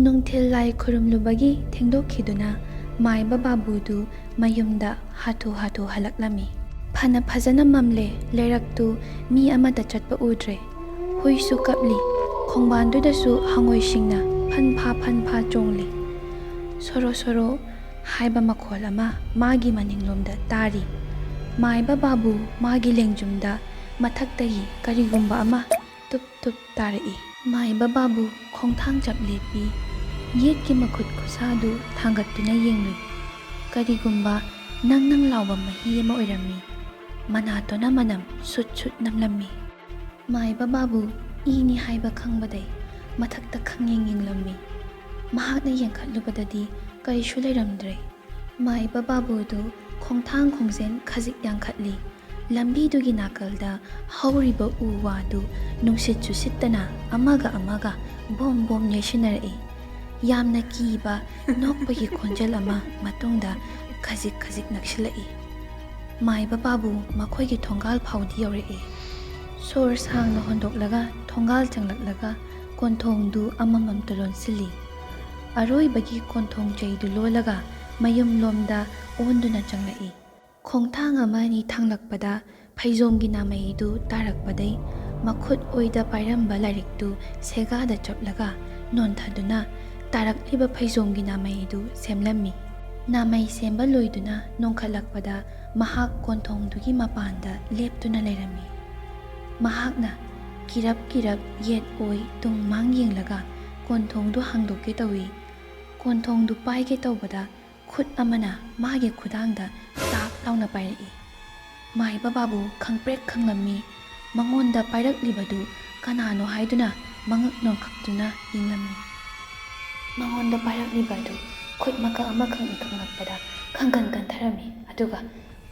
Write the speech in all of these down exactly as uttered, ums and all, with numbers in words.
ꯅꯨꯡꯊꯤꯜ ꯂꯥꯏ ꯈꯨꯔꯨꯝꯂꯨꯕꯒꯤ ꯊꯦꯡꯗꯣꯛꯈꯤꯗꯨꯅ ꯃꯥꯏꯕ ꯕꯥꯕꯨꯗꯨ ꯃꯌꯨꯝꯗ ꯍꯥꯊꯨ ꯍꯥꯊꯨ ꯍꯜꯂꯛꯂꯝꯃꯤ꯫ ꯐꯅ ꯐꯖꯅ ꯃꯝꯂꯦ, ꯂꯩꯔꯛꯇꯨ ꯃꯤ ꯑꯃꯠꯇ ꯆꯠꯄ ꯎꯗ꯭ꯔꯦ꯫ ꯍꯨꯏꯁꯨ ꯀꯞꯂꯤ, ꯈꯣꯡꯕꯥꯟꯗꯨꯗꯁꯨ ꯍꯉꯣꯏꯁꯤꯡꯅ ꯐꯟ ꯐꯥ ꯐꯟ ꯐꯥ ꯆꯣꯡꯂꯤ꯫ ꯁꯣꯔꯣ ꯁꯣꯔꯣ ꯍꯥꯏꯕ ꯃꯈꯣꯜ ꯑꯃ ꯃꯥꯒꯤ ꯃꯅꯤꯡꯂꯣꯝꯗ ꯇꯥꯔꯤ꯫ ꯃꯥꯏꯕ ꯕꯥꯕꯨ ꯃꯥꯒꯤ ꯂꯦꯡꯖꯨꯝꯗ ꯃꯊꯛꯇꯒꯤ ꯀꯔꯤꯒꯨꯝꯕ ꯑꯃ ꯇꯨꯞ ꯇꯨꯞ ꯇꯥꯔꯛꯏ꯫ ꯃꯥꯏꯕ ꯕꯥꯕꯨ ꯈꯣꯡꯊꯥꯡ ꯆꯞ ꯂꯦꯞꯄꯤ꯫ ꯌꯦꯠꯀꯤ ꯃꯈꯨꯠ ꯈꯨꯁꯥꯗꯨ ꯊꯥꯡꯒꯠꯇꯨꯅ ꯌꯦꯡꯂꯨꯏ꯫ ꯀꯔꯤꯒꯨꯝꯕ ꯅꯪ ꯅꯪ ꯂꯥꯎꯕ ꯃꯍꯤ ꯑꯃ ꯑꯣꯏꯔꯝꯃꯤ꯫ ꯃꯅꯥꯇꯣꯅ ꯃꯅꯝ ꯁꯨꯠ ꯁꯨꯠ ꯅꯝꯂꯝꯃꯤ꯫ ꯃꯥꯏꯕ ꯕꯥꯕꯨ ꯏꯅꯤ ꯍꯥꯏꯕ ꯈꯪꯕꯗꯩ ꯃꯊꯛꯇ ꯈꯪꯌꯦꯡ ꯌꯦꯡꯂꯝꯃꯤ꯫ ꯃꯍꯥꯛꯅ ꯌꯦꯡꯈꯠꯂꯨꯕꯗꯗꯤ ꯀꯔꯤꯁꯨ ꯂꯩꯔꯝꯗ꯭ꯔꯦ꯫ ꯃꯥꯏꯕ ꯕꯥꯕꯨꯗꯨ ꯈꯣꯡꯊꯥꯡ ꯈꯣꯡꯖꯦꯜ ꯈꯖꯤꯛ ꯌꯥꯡꯈꯠꯂꯤ꯫ ꯂꯝꯕꯤꯗꯨꯒꯤ ꯅꯥꯀꯜꯗ ꯍꯧꯔꯤꯕ ꯎ ꯋꯥꯗꯨ ꯅꯨꯡꯁꯤꯠꯁꯨ ꯁꯤꯠꯇꯅ ꯑꯃꯒ ꯑꯃꯒ ꯕꯣꯝ ꯕꯣꯝ ꯌꯩꯁꯤꯟꯅꯔꯛꯏ꯫ ꯌꯥꯝꯅ ꯀꯤꯕ ꯅꯣꯛꯄꯒꯤ ꯈꯣꯟꯖꯦꯜ ꯑꯃ ꯃꯇꯨꯡꯗ ꯈꯖꯤꯛ ꯈꯖꯤꯛ ꯅꯛꯁꯤꯜꯂꯛꯏ꯫ ꯃꯥꯏꯕ ꯕꯥꯕꯨ ꯃꯈꯣꯏꯒꯤ ꯊꯣꯡꯒꯥꯜ ꯐꯥꯎꯗꯤ ꯌꯧꯔꯛꯏ꯫ ꯁꯣꯔ ꯁꯥꯡꯅ ꯍꯣꯟꯗꯣꯛꯂꯒ ꯊꯣꯡꯒꯥꯜ ꯆꯪꯂꯛꯂꯒ ꯀꯣꯟꯊꯣꯡꯗꯨ ꯑꯃꯃꯝꯇ ꯂꯣꯟꯁꯤꯜꯂꯤ꯫ ꯑꯔꯣꯏꯕꯒꯤ ꯀꯣꯟꯊꯣꯡ ꯆꯩꯗꯨ ꯂꯣꯜꯂꯒ ꯃꯌꯨꯝꯂꯣꯝꯗ ꯑꯣꯟꯗꯨꯅ ꯆꯪꯂꯛꯏ꯫ ꯈꯣꯡꯊꯥꯡ ꯑꯃ ꯑꯅꯤ ꯊꯥꯡꯂꯛꯄꯗ ꯐꯩꯖꯣꯝꯒꯤ ꯅꯥꯃꯩꯗꯨ ꯇꯥꯔꯛꯄꯗꯩ ꯃꯈꯨꯠ ꯑꯣꯏꯗ ꯄꯥꯏꯔꯝꯕ ꯂꯥꯏꯔꯤꯛꯇꯨ ꯁꯦꯒꯥꯗ ꯆꯞꯂꯒ ꯅꯣꯟꯊꯗꯨꯅ ꯇꯥꯔꯛꯂꯤꯕ ꯐꯩꯖꯣꯝꯒꯤ ꯅꯥꯃꯩꯗꯨ ꯁꯦꯝꯂꯝꯃꯤ꯫ ꯅꯥꯃꯩ ꯁꯦꯝꯕ ꯂꯣꯏꯗꯨꯅ ꯅꯣꯡꯈꯠꯂꯛꯄꯗ ꯃꯍꯥꯛ ꯀꯣꯟꯊꯣꯡꯗꯨꯒꯤ ꯃꯄꯥꯟꯗ ꯂꯦꯞꯇꯨꯅ ꯂꯩꯔꯝꯃꯤ꯫ ꯃꯍꯥꯛꯅ ꯀꯤꯔꯞ ꯀꯤꯔꯞ ꯌꯦꯠ ꯑꯣꯏ ꯇꯨꯡ ꯃꯥꯡ ꯌꯦꯡꯂꯒ ꯀꯣꯟꯊꯣꯡꯗꯨ ꯍꯥꯡꯗꯣꯛꯀꯦ ꯇꯧꯏ꯫ ꯀꯣꯟꯊꯣꯡꯗꯨ ꯄꯥꯏꯒꯦ ꯇꯧꯕꯗ ꯈꯨꯠ ꯑꯃꯅ ꯃꯥꯒꯤ ꯈꯨꯗꯥꯡꯗ ꯇꯥꯛ ꯂꯥꯎꯅ ꯄꯥꯏꯔꯛꯏ꯫ ꯃꯥꯏꯕ ꯕꯥꯕꯨ ꯈꯪꯄ꯭ꯔꯦꯛ ꯈꯪꯂꯝꯃꯤ꯫ ꯃꯉꯣꯟꯗ ꯄꯥꯏꯔꯛꯂꯤꯕꯗꯨ ꯀꯅꯥꯅꯣ ꯍꯥꯏꯗꯨꯅ ꯃꯉꯛ ꯅꯣꯟꯈꯛꯇꯨꯅ ꯌꯦꯡꯂꯝꯃꯤ꯫ ꯃꯉꯣꯟꯗ ꯄꯥꯏꯔꯛꯂꯤꯕ ꯑꯗꯨ ꯈꯨꯠ ꯃꯀꯛ ꯑꯃꯈꯛꯅꯤ ꯈꯪꯂꯛꯄꯗ ꯈꯪꯒꯟ ꯀꯟꯊꯔꯝꯃꯤ꯫ ꯑꯗꯨꯒ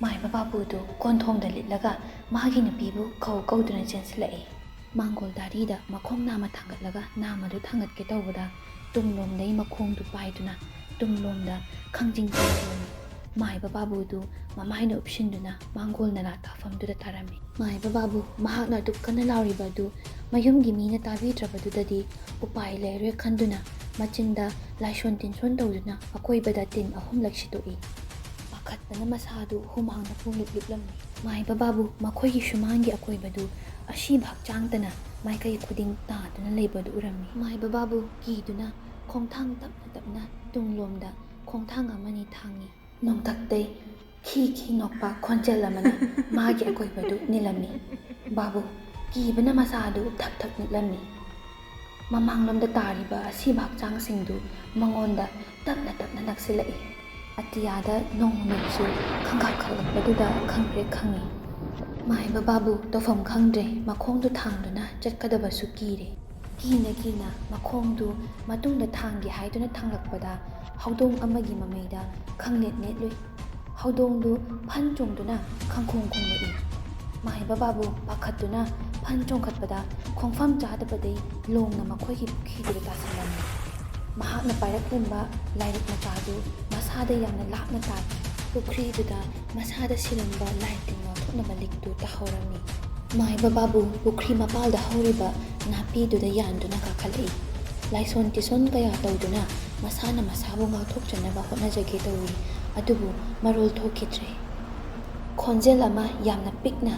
ꯃꯥꯏꯕ ꯕꯥꯕꯨꯗꯨ ꯀꯣꯟꯊꯣꯡꯗ ꯂꯤꯠꯂꯒ ꯃꯥꯒꯤ ꯅꯨꯄꯤꯕꯨ ꯀꯧ ꯀꯧꯗꯨꯅ ꯆꯦꯟꯁꯤꯜꯂꯛꯏ꯫ ꯃꯥꯡꯒꯣꯜ ꯗꯥꯔꯤꯗ ꯃꯈꯣꯡ ꯅꯥꯝꯃ ꯊꯥꯡꯒꯠꯂꯒ ꯅꯥꯝꯃꯗꯨ ꯊꯥꯡꯒꯠꯀꯦ ꯇꯧꯕꯗ ꯇꯨꯡꯂꯣꯝꯗꯩ ꯃꯈꯣꯡꯗꯨ ꯄꯥꯏꯗꯨꯅ ꯇꯨꯡꯂꯣꯝꯗ ꯈꯪꯖꯤꯡ ꯆꯦꯟꯁꯤꯜꯂꯝꯃꯤ꯫ ꯃꯥꯏꯕ ꯕꯥꯕꯨꯗꯨ ꯃꯃꯥꯏꯅ ꯎꯞꯁꯤꯟꯗꯨꯅ ꯃꯥꯡꯒꯣꯜ ꯅꯂꯥ ꯇꯥꯐꯝꯗꯨꯗ ꯇꯥꯔꯝꯃꯤ꯫ ꯃꯥꯏꯕ ꯕꯥꯕꯨ ꯃꯍꯥꯛꯅ ꯑꯗꯨꯛ ꯀꯟꯅ ꯂꯥꯎꯔꯤꯕ ꯑꯗꯨ ꯃꯌꯨꯝꯒꯤ ꯃꯤꯅ ꯇꯥꯕꯤꯗ꯭ꯔꯕꯗꯨꯗꯗꯤ ꯎꯄꯥꯏ ꯂꯩꯔꯣꯏ ꯈꯟꯗꯨꯅ ꯃꯆꯤꯟꯗ ꯂꯥꯏꯁꯣꯟ ꯇꯤꯟꯁꯣꯟ ꯇꯧꯗꯨꯅ ꯑꯀꯣꯏꯕꯗ ꯇꯤꯟ ꯑꯍꯨꯝꯂꯛ ꯁꯤꯠꯇꯣꯛꯏ꯫ ꯄꯥꯈꯠꯄꯅ ꯃꯁꯥꯗꯨ ꯍꯨꯃꯥꯡꯅ ꯄꯨꯡꯂꯨꯞ ꯂꯨꯞꯂꯝꯃꯤ꯫ ꯃꯥꯏꯕ ꯕꯥꯕꯨ ꯃꯈꯣꯏꯒꯤ ꯁꯨꯃꯥꯡꯒꯤ ꯑꯀꯣꯏꯕꯗꯨ ꯑꯁꯤꯕ ꯍꯛꯆꯥꯡꯇꯅ ꯃꯥꯏꯀꯩ ꯈꯨꯗꯤꯡ ꯇꯥꯗꯨꯅ ꯂꯩꯕꯗꯨ ꯎꯔꯝꯃꯤ꯫ ꯃꯥꯏꯕ ꯕꯥꯕꯨ ꯀꯤꯗꯨꯅ ꯈꯣꯡꯊꯥꯡ ꯇꯞꯅ ꯇꯞꯅ ꯇꯨꯡꯂꯣꯝꯗ ꯈꯣꯡꯊꯥꯡ ꯑꯃꯅꯤ ꯊꯥꯡꯉꯤ꯫ ꯅꯣꯡꯊꯛꯇꯩ ꯈꯤ ꯈꯤ ꯅꯣꯛꯄ ꯈꯣꯟꯖꯦꯜ ꯑꯃꯅ ꯃꯥꯒꯤ ꯑꯀꯣꯏꯕꯗꯨ ꯅꯤꯜꯂꯝꯃꯤ꯫ ꯕꯥꯕꯨ ꯀꯤꯕꯅ ꯃꯁꯥꯗꯨ ꯊꯛ ꯊꯛ ꯅꯤꯛꯂꯝꯃꯤ꯫ ꯃꯃꯥꯡꯂꯣꯝꯗ ꯇꯥꯔꯤꯕ ꯑꯁꯤꯕ ꯍꯛꯆꯥꯡꯁꯤꯡꯗꯨ ꯃꯉꯣꯟꯗ ꯇꯞꯅ ꯇꯞꯅ ꯅꯛꯁꯤꯜꯂꯛꯏ꯫ ꯑꯇꯤꯌꯥꯗ ꯅꯣꯡꯃꯩꯁꯨ ꯈꯪꯒꯥꯛ ꯈꯪꯂꯛꯄꯗꯨꯗ ꯈꯪꯄ꯭ꯔꯦꯛ ꯈꯪꯉꯤ꯫ ꯃꯥꯏꯕ ꯕꯥꯕꯨ ꯇꯧꯐꯝ ꯈꯪꯗ꯭ꯔꯦ, ꯃꯈꯣꯡꯗꯨ ꯊꯥꯡꯗꯨꯅ ꯆꯠꯀꯗꯕꯁꯨ ꯀꯤꯔꯦ꯫ ꯀꯤꯅ ꯀꯤꯅ ꯃꯈꯣꯡꯗꯨ ꯃꯇꯨꯡꯗ ꯊꯥꯡꯒꯦ ꯍꯥꯏꯗꯨꯅ ꯊꯥꯡꯂꯛꯄꯗ ꯍꯧꯗꯣꯡ ꯑꯃꯒꯤ ꯃꯃꯩꯗ ꯈꯪꯅꯦꯠ ꯅꯦꯠꯂꯨꯏ꯫ ꯍꯧꯗꯣꯡꯗꯨ ꯐꯟ ꯆꯣꯡꯗꯨꯅ ꯈꯪꯈꯣꯡ ꯈꯣꯡꯂꯛꯏ꯫ ꯃꯥꯏꯕ ꯕꯥꯕꯨ ꯄꯥꯈꯠꯇꯨꯅ ꯐꯟ ꯆꯣꯡꯈꯠꯄꯗ ꯈꯣꯡꯐꯝ ꯆꯥꯗꯕꯗꯩ ꯂꯣꯡꯅ ꯃꯈꯣꯏꯒꯤ ꯄꯨꯈ꯭ꯔꯤꯗꯨꯗ ꯇꯥꯁꯤꯜꯂꯝꯃꯤ꯫ ꯃꯍꯥꯛꯅ ꯄꯥꯏꯔꯛꯂꯝꯕ ꯂꯥꯏꯔꯤꯛ ꯃꯆꯥꯗꯨ ꯃꯁꯥꯗ ꯌꯥꯝꯅ ꯂꯥꯞꯅ ꯇꯥꯈꯤ꯫ ꯄꯨꯈ꯭ꯔꯤꯗꯨꯗ ꯃꯁꯥꯗ ꯁꯤꯔꯝꯕ ꯂꯥꯏ ꯇꯤꯟ ꯉꯥꯛꯊꯣꯛꯅꯕ ꯂꯤꯛꯇꯨ ꯇꯥꯍꯧꯔꯝꯃꯤ꯫ ꯃꯥꯏꯕ ꯕꯥꯕꯨ ꯄꯨꯈ꯭ꯔꯤ ꯃꯄꯥꯜꯗ ꯍꯧꯔꯤꯕ ꯅꯥꯄꯤꯗꯨꯗ ꯌꯥꯟꯗꯨꯅ ꯀꯥꯈꯠꯂꯛꯏ꯫ ꯂꯥꯏꯁꯣꯟ ꯇꯤꯁꯣꯟ ꯀꯌꯥ ꯇꯧꯗꯨꯅ ꯃꯁꯥꯅ ꯃꯁꯥꯕꯨ ꯉꯥꯛꯊꯣꯛꯆꯅꯕ ꯍꯣꯠꯅꯖꯒꯦ ꯇꯧꯏ, ꯑꯗꯨꯕꯨ ꯃꯔꯣꯜ ꯊꯣꯛꯈꯤꯗ꯭ꯔꯦ꯫ ꯈꯣꯟꯖꯦꯜ ꯑꯃ ꯌꯥꯝꯅ ꯄꯤꯛꯅ,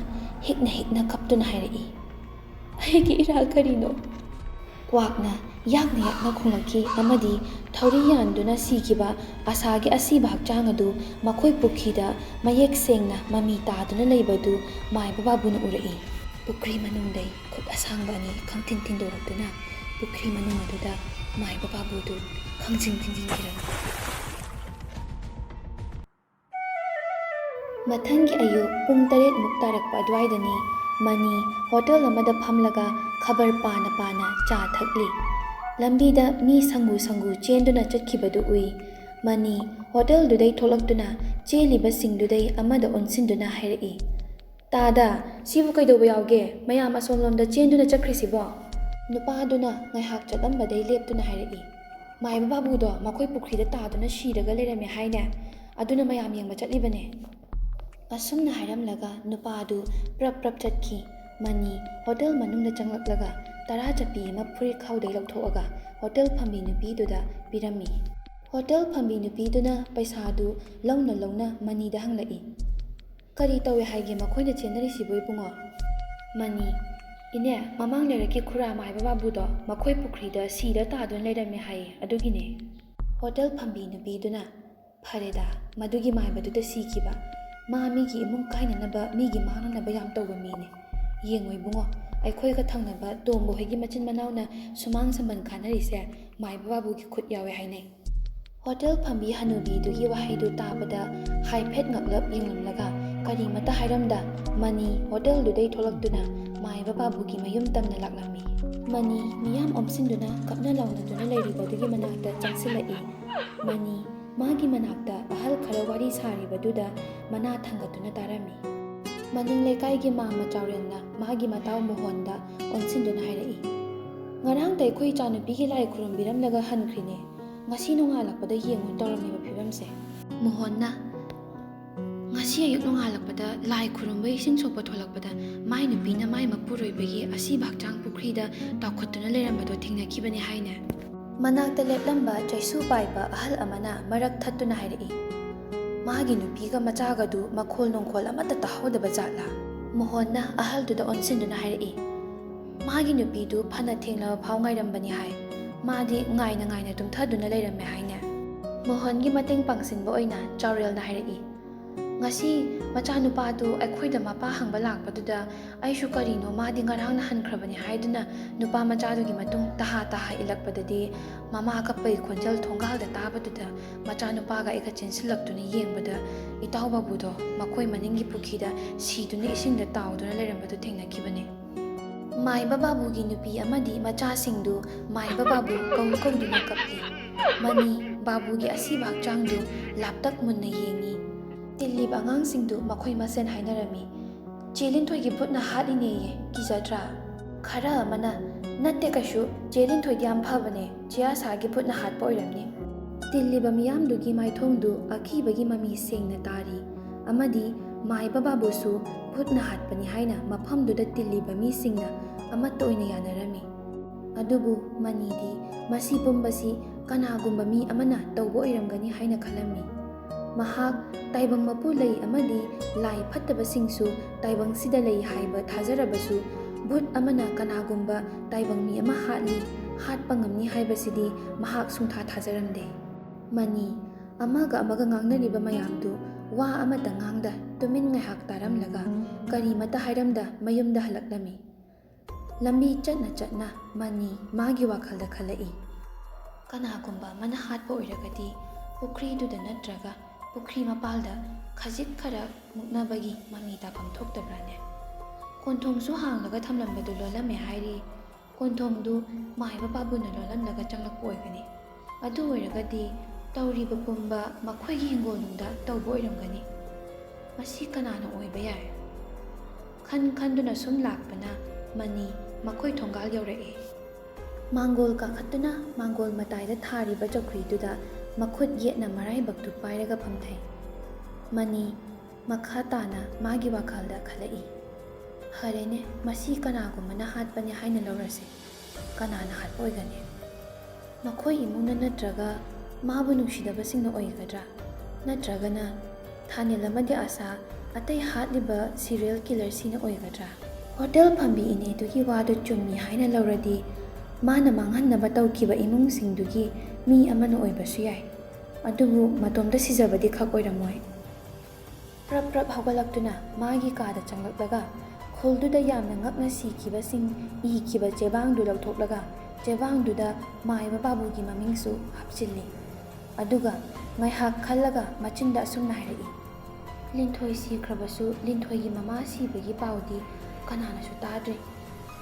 ꯍꯤꯛꯅ ꯍꯤꯛꯅ ꯀꯞꯇꯨꯅ ꯍꯥꯏꯔꯛꯏ, "ꯑꯩꯒꯤ ꯏꯔꯥꯜ ꯀꯔꯤꯅꯣ?" ꯀ꯭ꯋꯥꯛꯅ ꯌꯥꯛꯅ ꯌꯥꯛꯅ ꯈꯣꯡꯂꯛꯈꯤ ꯑꯃꯗꯤ ꯊꯧꯔꯤ ꯌꯥꯟꯗꯨꯅ ꯁꯤꯈꯤꯕ ꯑꯁꯥꯒꯤ ꯑꯁꯤꯕ ꯍꯛꯆꯥꯡ ꯑꯗꯨ ꯃꯈꯣꯏ ꯄꯨꯈ꯭ꯔꯤꯗ ꯃꯌꯦꯛ ꯁꯦꯡꯅ ꯃꯃꯤ ꯇꯥꯗꯨꯅ ꯂꯩꯕꯗꯨ ꯃꯥꯏꯕ ꯕꯥꯕꯨꯅ ꯎꯔꯛꯏ꯫ ꯄꯨꯈ꯭ꯔꯤ ꯃꯅꯨꯡꯗꯩ ꯈꯨꯠ ꯑꯁꯥꯡꯕ ꯑꯅꯤ ꯈꯪꯊꯤꯟ ꯊꯤꯟꯗꯣꯔꯛꯇꯨꯅ ꯄꯨꯈ꯭ꯔꯤ ꯃꯅꯨꯡ ꯑꯗꯨꯗ ꯃꯥꯏꯕ ꯕꯥꯕꯨꯗꯨ ꯈꯪꯖꯤꯟ ꯊꯤꯟꯖꯤꯟꯈꯤꯔꯝꯃꯤ꯫ ꯃꯊꯪꯒꯤ ꯑꯌꯨꯛ ꯄꯨꯡ ꯇꯔꯦꯠ ꯃꯨꯛ ꯇꯥꯔꯛꯄ ꯑꯗꯨꯋꯥꯏꯗꯅꯤ꯫ ꯃꯅꯤ ꯍꯣꯇꯦꯜ ꯑꯃꯗ ꯐꯝꯂꯒ ꯈꯕꯔ ꯄꯥꯅ ꯄꯥꯅ ꯆꯥ ꯊꯛꯂꯤ꯫ ꯂꯝꯕꯤꯗ ꯃꯤ ꯁꯪꯒꯨ ꯁꯪꯒꯨ ꯆꯦꯟꯗꯨꯅ ꯆꯠꯈꯤꯕꯗꯨ ꯎꯏ꯫ ꯃꯅꯤ ꯍꯣꯇꯦꯜꯗꯨꯗꯩ ꯊꯣꯛꯂꯛꯇꯨꯅ ꯆꯦꯜꯂꯤꯕꯁꯤꯡꯗꯨꯗꯩ ꯑꯃꯗ ꯑꯣꯟꯁꯤꯟꯗꯨꯅ ꯍꯥꯏꯔꯛꯏ, "ꯇꯥꯗ, ꯁꯤꯕꯨ ꯀꯩꯗꯧꯕ ꯌꯥꯎꯒꯦ? ꯃꯌꯥꯝ ꯑꯁꯣꯝꯂꯣꯝꯗ ꯆꯦꯟꯗꯨꯅ ꯆꯠꯈ꯭ꯔꯤꯁꯤꯕꯣ?" ꯅꯨꯄꯥꯗꯨꯅ ꯉꯥꯏꯍꯥꯛ ꯆꯠꯂꯝꯕꯗꯩ ꯂꯦꯞꯇꯨꯅ ꯍꯥꯏꯔꯛꯏ, "ꯃꯥꯏꯕ ꯕꯥꯕꯨꯗꯣ ꯃꯈꯣꯏ ꯄꯨꯈ꯭ꯔꯤꯗ ꯇꯥꯗꯨꯅ ꯁꯤꯔꯒ ꯂꯩꯔꯝꯃꯦ ꯍꯥꯏꯅꯦ꯫ ꯑꯗꯨꯅ ꯃꯌꯥꯝ ꯌꯦꯡꯕ ꯆꯠꯂꯤꯕꯅꯦ꯫" ꯑꯁꯨꯝꯅ ꯍꯥꯏꯔꯝꯂꯒ ꯅꯨꯄꯥꯗꯨ ꯄ꯭ꯔꯞ ꯄ꯭ꯔꯞ ꯆꯠꯈꯤ꯫ ꯃꯅꯤ ꯍꯣꯇꯦꯜ ꯃꯅꯨꯡꯗ ꯆꯪꯂꯛꯂꯒ ꯇꯔꯥ ꯆꯞꯄꯤ ꯑꯃ ꯐꯨꯔꯤꯠ ꯈꯥꯎꯗꯩ ꯂꯧꯊꯣꯛꯑꯒ ꯍꯣꯇꯦꯜ ꯐꯝꯕꯤ ꯅꯨꯄꯤꯗꯨꯗ ꯄꯤꯔꯝꯃꯤ꯫ ꯍꯣꯇꯦꯜ ꯐꯝꯕꯤ ꯅꯨꯄꯤꯗꯨꯅ ꯄꯩꯁꯥꯗꯨ ꯂꯧꯅ ꯂꯧꯅ ꯃꯅꯤꯗ ꯍꯪꯂꯛꯏ, "ꯀꯔꯤ ꯇꯧꯏ ꯍꯥꯏꯒꯦ ꯃꯈꯣꯏꯅ ꯆꯦꯟꯅꯔꯤꯁꯤꯕꯨ ꯏꯕꯨꯡꯉꯣ?" ꯃꯅꯤ, "ꯏꯅꯦ, ꯃꯃꯥꯡ ꯂꯩꯔꯛꯀꯤ ꯈꯨꯔꯥ ꯃꯥꯏꯕ ꯕꯥꯕꯨꯗꯣ ꯃꯈꯣꯏ ꯄꯨꯈ꯭ꯔꯤꯗ ꯁꯤꯔ ꯇꯥꯗꯨꯅ ꯂꯩꯔꯝꯃꯦ ꯍꯥꯏꯌꯦ, ꯑꯗꯨꯒꯤꯅꯦ꯫" ꯍꯣꯇꯦꯜ ꯐꯝꯕꯤ ꯅꯨꯄꯤꯗꯨꯅ, "ꯐꯔꯦꯗ, ꯃꯗꯨꯒꯤ ꯃꯥꯏꯕꯗꯨꯗ ꯁꯤꯈꯤꯕ꯫ ꯃꯥ ꯃꯤꯒꯤ ꯏꯃꯨꯡ ꯀꯥꯏꯅꯅꯕ, ꯃꯤꯒꯤ ꯃꯥꯡꯅꯅꯕ ꯌꯥꯝ ꯇꯧꯕ ꯃꯤꯅꯦ꯫ ꯌꯦꯡꯉꯣ ꯏꯕꯨꯡꯉꯣ, ꯑꯩꯈꯣꯏꯒ ꯊꯪꯅꯕ ꯇꯣꯝꯕ ꯍꯣꯏꯒꯤ ꯃꯆꯤꯟ ꯃꯅꯥꯎꯅ ꯁꯨꯃꯥꯡ ꯁꯝꯕꯟ ꯈꯥꯅꯔꯤꯁꯦ ꯃꯥꯏꯕ ꯕꯥꯕꯨꯒꯤ ꯈꯨꯠ ꯌꯥꯎꯋꯦ ꯍꯥꯏꯅꯩ꯫" ꯍꯣꯇꯦꯜ ꯐꯝꯕꯤ ꯍꯅꯨꯕꯤꯗꯨꯒꯤ ꯋꯥꯍꯩꯗꯨ ꯇꯥꯕꯗ ꯍꯥꯏꯐꯦꯠ ꯉꯛꯂꯞ ꯌꯦꯡꯂꯝꯂꯒ ꯀꯔꯤꯃꯇ ꯍꯥꯏꯔꯝꯗ ꯃꯅꯤ ꯍꯣꯇꯦꯜꯗꯨꯗꯩ ꯊꯣꯛꯂꯛꯇꯨꯅ ꯃꯥꯏꯕ ꯕꯥꯕꯨꯒꯤ ꯃꯌꯨꯝ ꯇꯝꯅ ꯂꯥꯛꯂꯝꯃꯤ꯫ ꯃꯅꯤ ꯃꯤꯌꯥꯝ ꯑꯣꯝꯁꯤꯟꯗꯨꯅ ꯀꯞꯅ ꯂꯥꯎꯅꯗꯨꯅ ꯂꯩꯔꯤꯕꯗꯨꯒꯤ ꯃꯅꯥꯛꯇ ꯆꯪꯁꯤꯜꯂꯛꯏ꯫ ꯃꯅꯤ ꯃꯥꯒꯤ ꯃꯅꯥꯛꯇ ꯑꯍꯜ ꯈꯔ ꯋꯥꯔꯤ ꯁꯥꯔꯤꯕꯗꯨꯗ ꯃꯅꯥ ꯊꯥꯡꯒꯠꯇꯨꯅ ꯇꯥꯔꯝꯃꯤ꯫ ꯃꯅꯤꯡ ꯂꯩꯀꯥꯏꯒꯤ ꯃꯥꯝꯃ ꯆꯥꯎꯔꯦꯜꯅ ꯃꯥꯒꯤ ꯃꯇꯥꯎ ꯃꯣꯍꯣꯟꯗ ꯑꯣꯟꯁꯤꯟꯗꯨꯅ ꯍꯥꯏꯔꯛꯏ, "ꯉꯔꯥꯡꯇ ꯑꯩꯈꯣꯏ ꯏꯆꯥꯅꯨꯄꯤꯒꯤ ꯂꯥꯏ ꯈꯨꯔꯨꯝꯕꯤꯔꯝꯂꯒ ꯍꯟꯈ꯭ꯔꯤꯅꯦ꯫ ꯉꯁꯤ ꯅꯣꯡꯉꯥꯜꯂꯛꯄꯗ ꯌꯦꯡꯉꯨ ꯇꯧꯔꯝꯃꯤꯕ ꯐꯤꯕꯝꯁꯦ꯫" ꯃꯣꯍꯣꯟꯅ, "ꯉꯁꯤ ꯑꯌꯨꯛ ꯅꯣꯡꯉꯥꯜꯂꯛꯄꯗ ꯂꯥꯏ ꯈꯨꯔꯨꯝꯕ ꯏꯁꯤꯡ ꯁꯣꯛꯄ ꯊꯣꯛꯂꯛꯄꯗ ꯃꯥꯏ ꯅꯨꯄꯤꯅ ꯃꯥꯏ ꯃꯄꯨꯔꯣꯏꯕꯒꯤ ꯑꯁꯤꯕ ꯍꯛꯆꯥꯡ ꯄꯨꯈ꯭ꯔꯤꯗ ꯇꯥꯎꯈꯠꯇꯨꯅ ꯂꯩꯔꯝꯕꯗꯣ ꯊꯦꯡꯅꯈꯤꯕꯅꯤ ꯍꯥꯏꯅꯦ꯫" ꯃꯅꯥꯛꯇ ꯂꯦꯞꯂꯝꯕ ꯆꯩꯁꯨ ꯄꯥꯏꯕ ꯑꯍꯜ ꯑꯃꯅ ꯃꯔꯛ ꯊꯠꯇꯨꯅ ꯍꯥꯏꯔꯛꯏ, "ꯃꯥꯒꯤ ꯅꯨꯄꯤꯒ ꯃꯆꯥꯒꯗꯨ ꯃꯈꯣꯜ ꯅꯣꯡꯈꯣꯜ ꯑꯃꯠꯇ ꯇꯥꯍꯧꯗꯕ ꯖꯥꯠꯂꯥ?" ꯃꯣꯍꯣꯟꯅ ꯑꯍꯜꯗꯨꯗ ꯑꯣꯟꯁꯤꯟꯗꯨꯅ ꯍꯥꯏꯔꯛꯏ, "ꯃꯥꯒꯤ ꯅꯨꯄꯤꯗꯨ ꯐꯅ ꯊꯦꯡꯂꯕ ꯐꯥꯎ ꯉꯥꯏꯔꯝꯕꯅꯤ ꯍꯥꯏ꯫ ꯃꯥꯗꯤ ꯉꯥꯏꯅ ꯉꯥꯏꯅ ꯇꯨꯝꯊꯗꯨꯅ ꯂꯩꯔꯝꯃꯦ ꯍꯥꯏꯅꯦ꯫" ꯃꯣꯍꯣꯟꯒꯤ ꯃꯇꯦꯡ ꯄꯥꯡꯁꯤꯟꯕ ꯑꯣꯏꯅ ꯆꯥꯎꯔꯦꯜꯅ ꯍꯥꯏꯔꯛꯏ, "ꯉꯁꯤ ꯃꯆꯥꯅꯨꯄꯥꯗꯨ ꯑꯩꯈꯣꯏꯗ ꯃꯄꯥ ꯍꯪꯕ ꯂꯥꯛꯄꯗꯨꯗ ꯑꯩꯁꯨ ꯀꯔꯤꯅꯣ ꯃꯥꯗꯤ ꯉꯔꯥꯡꯅ ꯍꯟꯈ꯭ꯔꯕꯅꯤ ꯍꯥꯏꯗꯨꯅ ꯅꯨꯄꯥ ꯃꯆꯥꯗꯨꯒꯤ ꯃꯇꯨꯡ ꯇꯍꯥ ꯇꯍꯥ ꯏꯜꯂꯛꯄꯗꯗꯤ ꯃꯃꯥ ꯀꯞꯄꯒꯤ ꯈꯣꯟꯖꯦꯜ ꯊꯣꯡꯒꯥꯜꯗ ꯇꯥꯕꯗꯨꯗ ꯃꯆꯥꯅꯨꯄꯥꯒ ꯑꯩꯒ ꯆꯦꯟꯁꯤꯜꯂꯛꯇꯨꯅ ꯌꯦꯡꯕꯗ ꯏꯇꯥꯎ ꯕꯥꯕꯨꯗꯣ ꯃꯈꯣꯏ ꯃꯅꯤꯡꯒꯤ ꯄꯨꯈ꯭ꯔꯤꯗ ꯁꯤꯗꯨꯅ ꯏꯁꯤꯡꯗ ꯇꯥꯎꯗꯨꯅ ꯂꯩꯔꯝꯕꯗꯨ ꯊꯦꯡꯅꯈꯤꯕꯅꯤ꯫" ꯃꯥꯏꯕ ꯕꯥꯕꯨꯒꯤ ꯅꯨꯄꯤ ꯑꯃꯗꯤ ꯃꯆꯥꯁꯤꯡꯗꯨ ꯃꯥꯏꯕ ꯕꯥꯕꯨ ꯀꯧ ꯀꯧꯗꯨꯅ ꯀꯞꯂꯤ꯫ ꯃꯅꯤ ꯕꯥꯕꯨꯒꯤ ꯑꯁꯤꯕ ꯍꯛꯆꯥꯡꯗꯨ ꯂꯥꯞꯇꯛ ꯃꯨꯟꯅ ꯌꯦꯡꯉꯤ꯫ ꯇꯤꯜꯂꯤꯕ ꯑꯉꯥꯡꯁꯤꯡꯗꯨ ꯃꯈꯣꯏ ꯃꯁꯦꯟ ꯍꯥꯏꯅꯔꯝꯃꯤ, "ꯆꯦ ꯂꯤꯟꯊꯣꯏꯒꯤ ꯚꯨꯠꯅ ꯍꯥꯠꯂꯤꯅꯦꯌꯦ, ꯀꯤꯖꯗ꯭ꯔꯥ?" ꯈꯔ ꯑꯃꯅ, "ꯅꯠꯇꯦ ꯀꯩꯁꯨ, ꯆꯦ ꯂꯤꯟꯊꯣꯏꯗꯤ ꯌꯥꯝ ꯐꯕꯅꯦ, ꯆꯦ ꯑꯥꯁꯥꯒꯤ ꯚꯨꯠꯅ ꯍꯥꯠꯄ ꯑꯣꯏꯔꯝꯅꯤ꯫" ꯇꯤꯜꯂꯤꯕ ꯃꯤꯌꯥꯝꯗꯨꯒꯤ ꯃꯥꯏꯊꯣꯡꯗꯨ ꯑꯀꯤꯕꯒꯤ ꯃꯃꯤ ꯁꯦꯡꯅ ꯇꯥꯔꯤ ꯑꯃꯗꯤ ꯃꯥꯏꯕ ꯕꯥꯕꯨꯁꯨ ꯚꯨꯠꯅ ꯍꯥꯠꯄꯅꯤ ꯍꯥꯏꯅ ꯃꯐꯝꯗꯨꯗ ꯇꯤꯜꯂꯤꯕ ꯃꯤꯁꯤꯡꯅ ꯑꯃꯠꯇ ꯑꯣꯏꯅ ꯌꯥꯅꯔꯝꯃꯤ꯫ ꯑꯗꯨꯕꯨ ꯃꯅꯤꯗꯤ ꯃꯁꯤ ꯄꯨꯝꯕꯁꯤ ꯀꯅꯥꯒꯨꯝꯕ ꯃꯤ ꯑꯃꯅ ꯇꯧꯕ ꯑꯣꯏꯔꯝꯒꯅꯤ ꯍꯥꯏꯅ ꯈꯜꯂꯝꯃꯤ꯫ ꯃꯍꯥꯛ ꯇꯥꯏꯕꯪ ꯃꯄꯨ ꯂꯩ ꯑꯃꯗꯤ ꯂꯥꯏ ꯐꯠꯇꯕꯁꯤꯡꯁꯨ ꯇꯥꯏꯕꯪꯁꯤꯗ ꯂꯩ ꯍꯥꯏꯕ ꯊꯥꯖꯔꯕꯁꯨ, ꯚꯨꯠ ꯑꯃꯅ ꯀꯅꯥꯒꯨꯝꯕ ꯇꯥꯏꯕꯪ ꯃꯤ ꯑꯃ ꯍꯥꯠꯂꯤ, ꯍꯥꯠꯄ ꯉꯝꯅꯤ ꯍꯥꯏꯕꯁꯤꯗꯤ ꯃꯍꯥꯛ ꯁꯨꯡꯊꯥ ꯊꯥꯖꯔꯝꯗꯦ꯫ ꯃꯅꯤ, ꯑꯃꯒ ꯑꯃꯒ ꯉꯥꯡꯅꯔꯤꯕ ꯃꯌꯥꯝꯗꯨ ꯋꯥ ꯑꯃꯠꯇ ꯉꯥꯡꯗ ꯇꯨꯃꯤꯟ ꯉꯥꯏꯍꯥꯛ ꯇꯥꯔꯝꯂꯒ ꯀꯔꯤꯃꯠꯇ ꯍꯥꯏꯔꯝꯗ ꯃꯌꯨꯝꯗ ꯍꯜꯂꯛꯂꯝꯃꯤ꯫ ꯂꯝꯕꯤ ꯆꯠꯅ ꯆꯠꯅ ꯃꯅꯤ ꯃꯥꯒꯤ ꯋꯥꯈꯜꯗ ꯈꯜꯂꯛꯏ, "ꯀꯅꯥꯒꯨꯝꯕ ꯑꯃꯅ ꯍꯥꯠꯄ ꯑꯣꯏꯔꯒꯗꯤ ꯄꯨꯈ꯭ꯔꯤꯗꯨꯗ ꯅꯠꯇ꯭ꯔꯒ ꯄꯨꯈ꯭ꯔꯤ ꯃꯄꯥꯜꯗ ꯈꯖꯤꯛ ꯈꯔ ꯃꯨꯛꯅꯕꯒꯤ ꯃꯃꯤ ꯇꯥꯐꯝ ꯊꯣꯛꯇꯕ꯭ꯔꯥꯅꯦ? ꯀꯣꯟꯊꯣꯡꯁꯨ ꯍꯥꯡꯂꯒ ꯊꯝꯂꯝꯕꯗꯨ ꯂꯣꯜꯂꯝꯃꯦ ꯍꯥꯏꯔꯤ꯫ ꯀꯣꯟꯊꯣꯡꯗꯨ ꯃꯥꯏꯕ ꯄꯥꯕꯨꯅ ꯂꯣꯜꯂꯝꯂꯒ ꯆꯪꯂꯛꯄ ꯑꯣꯏꯒꯅꯤ꯫ ꯑꯗꯨ ꯑꯣꯏꯔꯒꯗꯤ ꯇꯧꯔꯤꯕ ꯄꯨꯝꯕ ꯃꯈꯣꯏꯒꯤ ꯍꯤꯡꯒꯣꯜꯅꯨꯡꯗ ꯇꯧꯕ ꯑꯣꯏꯔꯝꯒꯅꯤ꯫ ꯃꯁꯤ ꯀꯅꯥꯅ ꯑꯣꯏꯕ ꯌꯥꯏ?" ꯈꯟ ꯈꯟꯗꯨꯅ ꯁꯨꯝ ꯂꯥꯛꯄꯅ ꯃꯅꯤ ꯃꯈꯣꯏ ꯊꯣꯡꯒꯥꯜ ꯌꯧꯔꯛꯏ꯫ ꯃꯥꯡꯒꯣꯜ ꯀꯥꯈꯠꯇꯨꯅ ꯃꯥꯡꯒꯣꯜ ꯃꯇꯥꯏꯗ ꯊꯥꯔꯤꯕ ꯆꯧꯀ꯭ꯔꯤꯗꯨꯗ ꯃꯈꯨꯠ ꯌꯦꯠꯅ ꯃꯔꯥꯏꯕꯛꯇꯨ ꯄꯥꯏꯔꯒ ꯐꯝꯊꯩ꯫ ꯃꯅꯤ ꯃꯈꯥ ꯇꯥꯅ ꯃꯥꯒꯤ ꯋꯥꯈꯜꯗ ꯈꯜꯂꯛꯏ, "ꯐꯔꯦꯅꯦ, ꯃꯁꯤ ꯀꯅꯥꯒꯨꯝꯕꯅ ꯍꯥꯠꯄꯅꯤ ꯍꯥꯏꯅ ꯂꯧꯔꯁꯤ꯫ ꯀꯅꯥꯅ ꯍꯥꯠꯄ ꯑꯣꯏꯒꯅꯤ? ꯃꯈꯣꯏ ꯏꯃꯨꯡꯅ ꯅꯠꯇ꯭ꯔꯒ ꯃꯥꯕꯨ ꯅꯨꯡꯁꯤꯗꯕꯁꯤꯡꯅ ꯑꯣꯏꯒꯗ꯭ꯔꯥ? ꯅꯠꯇ꯭ꯔꯒꯅ ꯊꯥꯅꯤꯜ ꯑꯃꯗꯤ ꯑꯁꯥ, ꯑꯇꯩ ꯍꯥꯠꯂꯤꯕ ꯁꯤꯔꯤꯌꯦꯜ ꯀꯤꯂꯔꯁꯤꯡꯅ ꯑꯣꯏꯒꯗ꯭ꯔꯥ? ꯍꯣꯇꯦꯜ ꯐꯝꯕꯤ ꯏꯅꯦꯗꯨꯒꯤ ꯋꯥꯗꯨ ꯆꯨꯝꯃꯤ ꯍꯥꯏꯅ ꯂꯧꯔꯗꯤ, ꯃꯥꯅ ꯃꯥꯡꯍꯟꯅꯕ ꯇꯧꯈꯤꯕ ꯏꯃꯨꯡꯁꯤꯡꯗꯨꯒꯤ ꯃꯤ ꯑꯃꯅ ꯑꯣꯏꯕꯁꯨ ꯌꯥꯏ꯫ ꯑꯗꯨꯕꯨ ꯃꯇꯣꯝꯇ ꯁꯤꯖꯕꯗꯤ ꯈꯛ ꯑꯣꯏꯔꯝꯃꯣꯏ꯫" ꯄ꯭ꯔꯞ ꯄ꯭ꯔꯞ ꯍꯧꯒꯠꯂꯛꯇꯨꯅ ꯃꯥꯒꯤ ꯀꯥꯗ ꯆꯪꯂꯛꯂꯒ ꯈꯨꯜꯗꯨꯗ ꯌꯥꯝꯅ ꯉꯛꯅ ꯁꯤꯈꯤꯕꯁꯤꯡ ꯏꯈꯤꯕ ꯆꯦꯕꯥꯡꯗꯨ ꯂꯧꯊꯣꯛꯂꯒ ꯆꯦꯕꯥꯡꯗꯨꯗ ꯃꯥꯏꯕ ꯕꯥꯕꯨꯒꯤ ꯃꯃꯤꯡꯁꯨ ꯍꯥꯞꯆꯤꯜꯂꯤ꯫ ꯑꯗꯨꯒ ꯉꯥꯏꯍꯥꯛ ꯈꯜꯂꯒ ꯃꯆꯤꯟꯗ ꯑꯁꯨꯝꯅ ꯍꯥꯏꯔꯛꯏ, "ꯂꯤꯟꯊꯣꯏ ꯁꯤꯈ꯭ꯔꯕꯁꯨ ꯂꯤꯟꯊꯣꯏꯒꯤ ꯃꯃꯥ ꯁꯤꯕꯒꯤ ꯄꯥꯎꯗꯤ ꯀꯅꯥꯅꯁꯨ ꯇꯥꯗ꯭ꯔꯤ꯫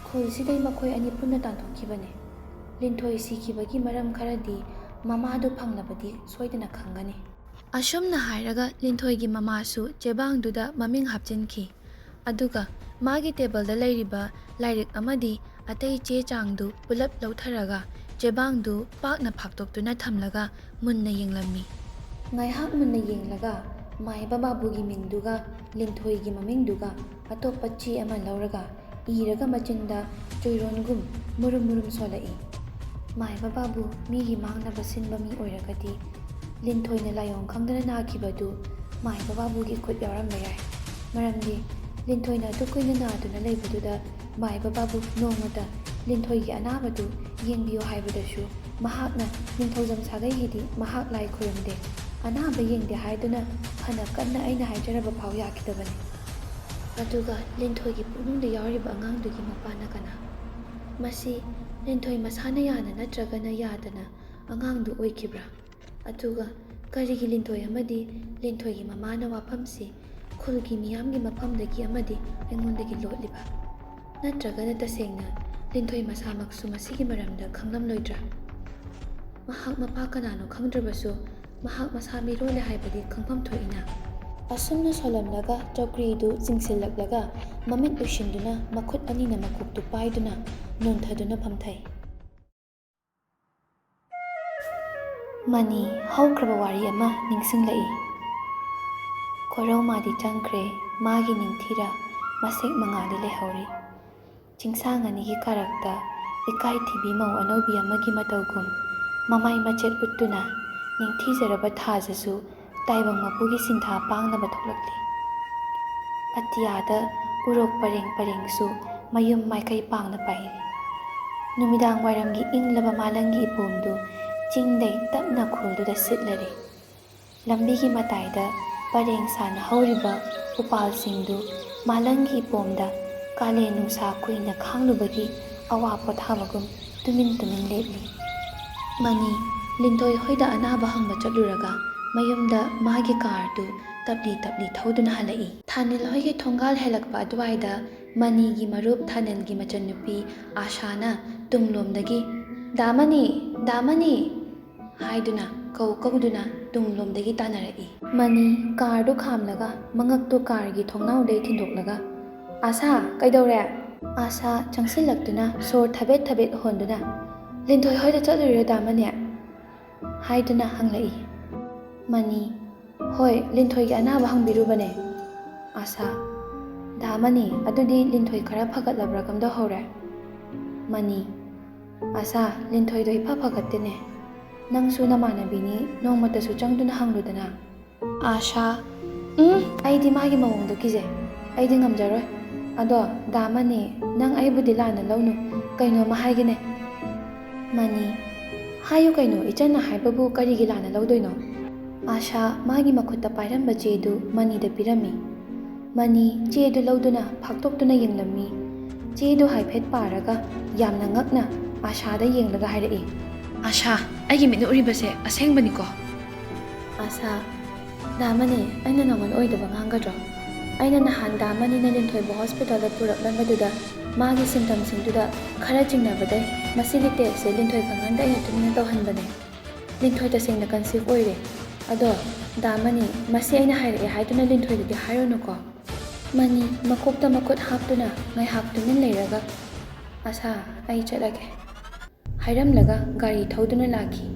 ꯈꯨꯜꯁꯤꯗꯩ ꯃꯈꯣꯏ ꯑꯅꯤ ꯄꯨꯟꯅ ꯇꯥꯟꯊꯣꯛꯈꯤꯕꯅꯤ꯫ ꯂꯤꯟꯊꯣꯏ ꯁꯤꯈꯤꯕꯒꯤ ꯃꯔꯝ ꯈꯔꯗꯤ ꯃꯃꯥꯗꯨ ꯐꯪꯂꯕꯗꯤ ꯁꯣꯏꯗꯅ ꯈꯪꯒꯅꯤ꯫" ꯑꯁꯨꯝꯅ ꯍꯥꯏꯔꯒ ꯂꯤꯟꯊꯣꯏꯒꯤ ꯃꯃꯥꯁꯨ ꯆꯦꯕꯥꯡꯗꯨꯗ ꯃꯃꯤꯡ ꯍꯥꯞꯆꯤꯟꯈꯤ꯫ ꯑꯗꯨꯒ ꯃꯥꯒꯤ ꯇꯦꯕꯜꯗ ꯂꯩꯔꯤꯕ ꯂꯥꯏꯔꯤꯛ ꯑꯃꯗꯤ ꯑꯇꯩ ꯆꯦ ꯆꯥꯡꯗꯨ ꯄꯨꯂꯞ ꯂꯧꯊꯔꯒ ꯆꯦꯕꯥꯡꯗꯨ ꯄꯥꯛꯅ ꯐꯥꯛꯇꯣꯛꯇꯨꯅ ꯊꯝꯂꯒ ꯃꯨꯟꯅ ꯌꯦꯡꯂꯝꯃꯤ꯫ ꯉꯥꯏꯍꯥꯛ ꯃꯨꯟꯅ ꯌꯦꯡꯂꯒ ꯃꯥꯏꯕ ꯕꯥꯕꯨꯒꯤ ꯃꯤꯡꯗꯨꯒ ꯂꯤꯟꯊꯣꯏꯒꯤ ꯃꯃꯤꯡꯗꯨꯒ ꯑꯇꯣꯞꯄ ꯆꯦ ꯑꯃ ꯂꯧꯔꯒ ꯏꯔꯒ ꯃꯆꯤꯟꯗ ꯆꯨꯏꯔꯣꯟꯒꯨꯝ ꯃꯨꯔꯨꯝ ꯃꯨꯔꯨꯝ ꯁꯣꯜꯂꯛꯏ꯫ ꯃꯥꯏꯕ ꯕꯥꯕꯨ ꯃꯤꯒꯤ ꯃꯥꯡꯅꯕ ꯁꯤꯟꯕ ꯃꯤ ꯑꯣꯏꯔꯒꯗꯤ ꯂꯤꯟꯊꯣꯏꯅ ꯂꯥꯏꯑꯣꯡ ꯈꯪꯗꯅ ꯅꯥꯈꯤꯕꯗꯨ ꯃꯥꯏꯕ ꯕꯥꯕꯨꯒꯤ ꯈꯨꯠ ꯌꯥꯎꯔꯝꯕ ꯌꯥꯏ꯫ ꯃꯔꯝꯗꯤ ꯂꯤꯟꯊꯣꯏꯅ ꯑꯗꯨꯛ ꯀꯨꯏꯅ ꯅꯥꯗꯨꯅ ꯂꯩꯕꯗꯨꯗ ꯃꯥꯏꯕ ꯕꯥꯕꯨ ꯅꯣꯡꯃꯇ ꯂꯤꯟꯊꯣꯏꯒꯤ ꯑꯅꯥꯕꯗꯨ ꯌꯦꯡꯕꯤꯌꯨ ꯍꯥꯏꯕꯗꯁꯨ ꯃꯍꯥꯛꯅ ꯅꯤꯡꯊꯧꯖꯝ ꯁꯥꯒꯩꯒꯤꯗꯤ ꯃꯍꯥꯛ ꯂꯥꯏ ꯈꯨꯔꯨꯝꯗꯦ, ꯑꯅꯥꯕ ꯌꯦꯡꯗꯦ ꯍꯥꯏꯗꯨꯅ ꯐꯅ ꯀꯟꯅ ꯑꯩꯅ ꯍꯥꯏꯖꯔꯕ ꯐꯥꯎ ꯌꯥꯈꯤꯗꯕꯅꯤ꯫ ꯑꯗꯨꯒ ꯂꯤꯟꯊꯣꯏꯒꯤ ꯄꯨꯛꯅꯨꯡꯗ ꯌꯥꯎꯔꯤꯕ ꯑꯉꯥꯡꯗꯨꯒꯤ ꯃꯄꯥꯅ ꯀꯅꯥ? ꯃꯁꯤ ꯂꯤꯟꯊꯣꯏ ꯃꯁꯥꯅ ꯌꯥꯅ ꯅꯠꯇ꯭ꯔꯒꯅ ꯌꯥꯗꯅ ꯑꯉꯥꯡꯗꯨ ꯑꯣꯏꯈꯤꯕ꯭ꯔꯥ? ꯑꯗꯨꯒ ꯀꯔꯤꯒꯤ ꯂꯤꯟꯊꯣꯏ ꯑꯃꯗꯤ ꯂꯤꯟꯊꯣꯏꯒꯤ ꯃꯃꯥꯅ ꯋꯥꯐꯝꯁꯤ ꯈꯨꯜꯒꯤ ꯃꯤꯌꯥꯝꯒꯤ ꯃꯐꯝꯗꯒꯤ ꯑꯃꯗꯤ ꯑꯩꯉꯣꯟꯗꯒꯤ ꯂꯣꯠꯂꯤꯕ? ꯅꯠꯇ꯭ꯔꯒꯅ ꯇꯁꯦꯡꯅ ꯂꯤꯟꯊꯣꯏ ꯃꯁꯥꯃꯛꯁꯨ ꯃꯁꯤꯒꯤ ꯃꯔꯝꯗ ꯈꯪꯂꯝꯂꯣꯏꯗ꯭ꯔꯥ? ꯃꯍꯥꯛ ꯃꯄꯥ ꯀꯅꯥꯅꯣ ꯈꯪꯗ꯭ꯔꯕꯁꯨ ꯃꯍꯥꯛ ꯃꯁꯥ ꯃꯤꯔꯣꯜꯂꯦ ꯍꯥꯏꯕꯗꯤ ꯈꯪꯐꯝ ꯊꯣꯛꯏꯅ꯫ ꯑꯁꯨꯝꯅ ꯁꯣꯜꯂꯝꯂꯒ ꯆꯧꯀ꯭ꯔꯤꯗꯨ ꯆꯤꯡꯁꯤꯜꯂꯛꯂꯒ ꯃꯃꯤꯠ ꯎꯏꯁꯤꯟꯗꯨꯅ ꯃꯈꯨꯠ ꯑꯅꯤꯅ ꯃꯀꯣꯛꯇꯨ ꯄꯥꯏꯗꯨꯅ ꯅꯣꯟꯊꯗꯨꯅ ꯐꯝꯊꯩ꯫ ꯃꯅꯤ ꯍꯧꯈ꯭ꯔꯕ ꯋꯥꯔꯤ ꯑꯃ ꯅꯤꯡꯁꯤꯡꯂꯛꯏ꯫ ꯈꯣꯔꯧ ꯃꯥꯗꯤ ꯆꯪꯈ꯭ꯔꯦ, ꯃꯥꯒꯤ ꯅꯤꯡꯊꯤꯔ ꯃꯁꯦꯛ ꯃꯉꯥꯜꯗꯤ ꯂꯩꯍꯧꯔꯤ꯫ ꯆꯤꯡꯁꯥꯡ ꯑꯅꯤꯒꯤ ꯀꯥꯔꯛꯇ ꯏꯀꯥꯏ ꯊꯤꯕꯤ ꯃꯧ ꯑꯅꯧꯕꯤ ꯑꯃꯒꯤ ꯃꯇꯧꯒꯨꯝ ꯃꯃꯥꯏ ꯃꯆꯦꯠ ꯎꯠꯇꯨꯅ ꯅꯤꯡꯊꯤꯖꯔꯕ ꯊꯥꯖꯁꯨ ꯇꯥꯏꯕꯪ ꯃꯄꯨꯒꯤ ꯁꯤꯟꯊꯥ ꯄꯥꯡꯅꯕ ꯊꯣꯛꯂꯛꯂꯤ꯫ ꯑꯇꯤꯌꯥꯗ ꯎꯔꯣꯛ ꯄꯔꯦꯡ ꯄꯔꯦꯡꯁꯨ ꯃꯌꯨꯝ ꯃꯥꯏꯀꯩ ꯄꯥꯡꯅ ꯄꯥꯏꯔꯤ꯫ ꯅꯨꯃꯤꯗꯥꯡ ꯋꯥꯏꯔꯝꯒꯤ ꯏꯪꯂꯕ ꯃꯥꯂꯪꯒꯤ ꯏꯄꯣꯝꯗꯨ ꯆꯤꯡꯗꯩ ꯇꯞꯅ ꯈꯨꯜꯗꯨꯗ ꯁꯤꯠꯂꯔꯦ꯫ ꯂꯝꯕꯤꯒꯤ ꯃꯇꯥꯏꯗ ꯄꯔꯦꯡ ꯁꯥꯅ ꯍꯧꯔꯤꯕ ꯎꯄꯥꯜꯁꯤꯡꯗꯨ ꯃꯥꯂꯪꯒꯤ ꯏꯄꯣꯝꯗ ꯀꯥꯂꯦꯟ ꯅꯨꯡꯁꯥ ꯀꯨꯏꯅ ꯈꯥꯡꯂꯨꯕꯒꯤ ꯑꯋꯥ ꯄꯣꯊꯥꯕꯒꯨꯝ ꯇꯨꯃꯤꯟ ꯇꯨꯃꯤꯟ ꯂꯦꯞꯂꯤ꯫ ꯃꯅꯤ ꯂꯤꯟꯊꯣꯏ ꯍꯣꯏꯗ ꯑꯅꯥꯕ ꯍꯪꯕ ꯆꯠꯂꯨꯔꯒ ꯃꯌꯨꯝꯗ ꯃꯥꯒꯤ ꯀꯥꯔꯗꯨ ꯇꯞꯂꯤ ꯇꯞꯂꯤ ꯊꯧꯗꯨꯅ ꯍꯜꯂꯛꯏ꯫ ꯊꯥꯅꯤꯜ ꯍꯣꯏꯒꯤ ꯊꯣꯡꯒꯥꯜ ꯍꯦꯜꯂꯛꯄ ꯑꯗꯨꯋꯥꯏꯗ ꯃꯅꯤꯒꯤ ꯃꯔꯨꯞ ꯊꯥꯅꯤꯜꯒꯤ ꯃꯆꯟꯅꯨꯄꯤ ꯑꯥꯁꯥꯅ ꯇꯨꯡꯂꯣꯝꯗꯒꯤ, "ꯗꯥ ꯃꯅꯤ, ꯗꯥ ꯃꯅꯤ!" ꯍꯥꯏꯗꯨꯅ ꯀꯧ ꯀꯧꯗꯨꯅ ꯇꯨꯡꯂꯣꯝꯗꯒꯤ ꯇꯥꯟꯅꯔꯛꯏ꯫ ꯃꯅꯤ ꯀꯥꯔꯗꯨ ꯈꯥꯝꯂꯒ ꯃꯉꯛꯇꯨ ꯀꯥꯔꯒꯤ ꯊꯣꯡꯅꯥꯎꯗꯩ ꯊꯤꯟꯗꯣꯛꯂꯒ, "ꯑꯥꯁꯥ, ꯀꯩꯗꯧꯔꯦ?" ꯑꯥꯁꯥ ꯆꯪꯁꯤꯜꯂꯛꯇꯨꯅ ꯁꯣꯔ ꯊꯕꯦꯠ ꯊꯕꯦꯠ ꯍꯣꯟꯗꯨꯅ, "ꯂꯤꯟꯊꯣꯏ ꯍꯣꯏꯗ ꯆꯠꯂꯨꯔꯤꯔꯣ, ꯗꯥ ꯃꯅꯤ?" ꯍꯥꯏꯗꯨꯅ ꯍꯪꯂꯛꯏ꯫ ꯃꯅꯤ ꯍꯣꯏ, ꯂꯤꯟꯊꯣꯏꯒꯤ ꯑꯅꯥꯕ ꯍꯪꯕꯤꯔꯨꯕꯅꯦ꯫ ꯑꯥꯁꯥ: "ꯗꯥ ꯃꯅꯤ, ꯑꯗꯨꯗꯤ ꯂꯤꯟꯊꯣꯏ ꯈꯔ ꯐꯒꯠꯂꯕ꯭ꯔꯥ, ꯀꯝꯗꯧꯍꯧꯔꯦ?" ꯃꯅꯤ: "ꯑꯥꯁꯥ, ꯂꯤꯟꯊꯣꯏꯗꯣ ꯏꯐ ꯐꯒꯠꯇꯦꯅꯦ꯫ ꯅꯪꯁꯨ ꯅꯃꯥꯟꯅꯕꯤꯅꯤ, ꯅꯣꯡꯃꯇꯁꯨ ꯆꯪꯗꯨꯅ ꯍꯪꯂꯨꯗꯅ꯫" ꯑꯥꯁꯥ: "ꯎꯝ, ꯑꯩꯗꯤ ꯃꯥꯒꯤ ꯃꯑꯣꯡꯗꯣ ꯀꯤꯖꯩ꯫ ꯑꯩꯗꯤ ꯉꯝꯖꯔꯣꯏ꯫ ꯑꯗꯣ, ꯗꯥ ꯃꯅꯤ, ꯅꯪ ꯑꯩꯕꯨꯗꯤ ꯂꯥꯟꯅ ꯂꯧꯅꯨ꯫ ꯀꯩꯅꯣꯝꯃ ꯍꯥꯏꯒꯦꯅꯦ꯫" ꯃꯅꯤ: "ꯍꯥꯏꯌꯨ ꯀꯩꯅꯣ, ꯏꯆꯟꯅ ꯍꯥꯏꯕꯕꯨ ꯀꯔꯤꯒꯤ ꯂꯥꯟꯅ ꯂꯧꯗꯣꯏꯅꯣ?" ꯑꯥꯁꯥ ꯃꯥꯒꯤ ꯃꯈꯨꯠꯇ ꯄꯥꯏꯔꯝꯕ ꯆꯦꯗꯨ ꯃꯅꯤꯗ ꯄꯤꯔꯝꯃꯤ꯫ ꯃꯅꯤ ꯆꯦꯗꯨ ꯂꯧꯗꯨꯅ ꯐꯥꯛꯇꯣꯛꯇꯨꯅ ꯌꯦꯡꯂꯝꯃꯤ꯫ ꯆꯦꯗꯨ ꯍꯥꯏꯐꯦꯠ ꯄꯥꯔꯒ ꯌꯥꯝꯅ ꯉꯛꯅ ꯑꯥꯁꯥꯗ ꯌꯦꯡꯂꯒ ꯍꯥꯏꯔꯛꯏ, "ꯑꯥꯁꯥ, ꯑꯩꯒꯤ ꯃꯤꯠꯅ ꯎꯔꯤꯕꯁꯦ ꯑꯁꯦꯡꯕꯅꯤꯀꯣ?" ꯑꯥꯁꯥ: "ꯗꯥ ꯃꯅꯤ, ꯑꯩꯅ ꯅꯉꯣꯟꯗ ꯑꯣꯏꯗꯕ ꯉꯥꯡꯒꯗ꯭ꯔꯣ? ꯑꯩꯅ ꯅꯍꯥꯟ ꯗꯥ ꯃꯅꯤꯅ ꯂꯤꯟꯊꯣꯏꯕꯨ ꯍꯣꯁꯄꯤꯇꯥꯜꯗ ꯄꯨꯔꯛꯂꯝꯕꯗꯨꯗ ꯃꯥꯒꯤ ꯁꯤꯝꯇꯝꯁꯤꯡꯗꯨꯗ ꯈꯔ ꯆꯤꯡꯅꯕꯗꯩ ꯃꯁꯤꯒꯤ ꯇꯦꯁꯁꯦ ꯂꯤꯟꯊꯣꯏ ꯈꯪꯍꯟꯗ ꯑꯩꯅ ꯇꯨꯃꯤꯟꯅ ꯇꯧꯍꯟꯕꯅꯦ꯫ ꯂꯤꯟꯊꯣꯏ ꯇꯁꯦꯡꯅ ꯀꯟꯁꯤꯞ ꯑꯣꯏꯔꯦ꯫ ꯑꯗꯣ, ꯗꯥ ꯃꯅꯤ, ꯃꯁꯤ ꯑꯩꯅ ꯍꯥꯏꯔꯛꯑꯦ ꯍꯥꯏꯗꯨꯅ ꯂꯤꯟꯊꯣꯏꯗꯗꯤ ꯍꯥꯏꯔꯨꯅꯨꯀꯣ꯫" ꯃꯅꯤ ꯃꯀꯣꯛꯇ ꯃꯈꯨꯠ ꯍꯥꯞꯇꯨꯅ ꯉꯥꯏꯍꯥꯛ ꯇꯨꯃꯤꯟ ꯂꯩꯔꯒ, "ꯑꯥꯁꯥ, ꯑꯩ ꯆꯠꯂꯒꯦ," ꯍꯥꯏꯔꯝꯂꯒ ꯒꯥꯔꯤ ꯊꯧꯗꯨꯅ ꯂꯥꯛꯈꯤ꯫